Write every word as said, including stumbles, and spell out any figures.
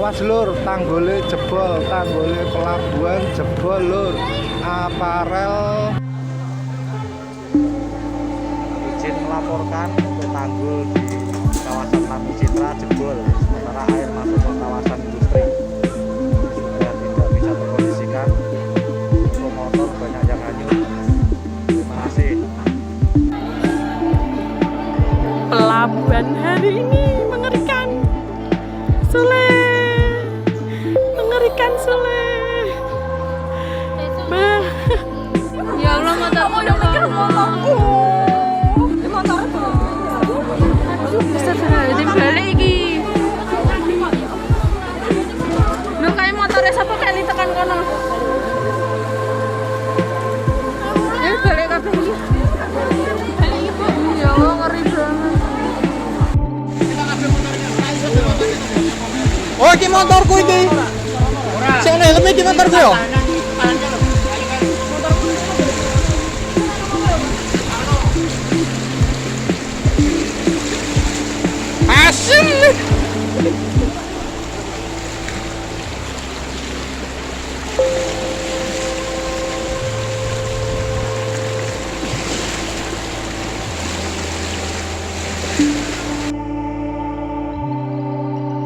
Pas, Lur, tanggulé jebol, tanggulé pelabuhan jebol, Lur. Aparel. Izin melaporkan untuk tanggul di kawasan Lampu Citra jebol, sementara air masuk ke kawasan industri. Sudah tidak bisa terkondisikan. Untuk motor banyak yang hanyut. Terima kasih. Pelabuhan hari ini mengerikan. Sule. Mengerikan, Sule. Bah. Ya Allah, mata aku udah bengkak. Astagfirullahaladzim, balik lagi. Lu kayak motornya siapa kali tekan kono? Eh, balik kabeh iki. Ya Allah, ngeri banget. Oh, iki motorku iki. Sing helm iki motorku yo. Asyik.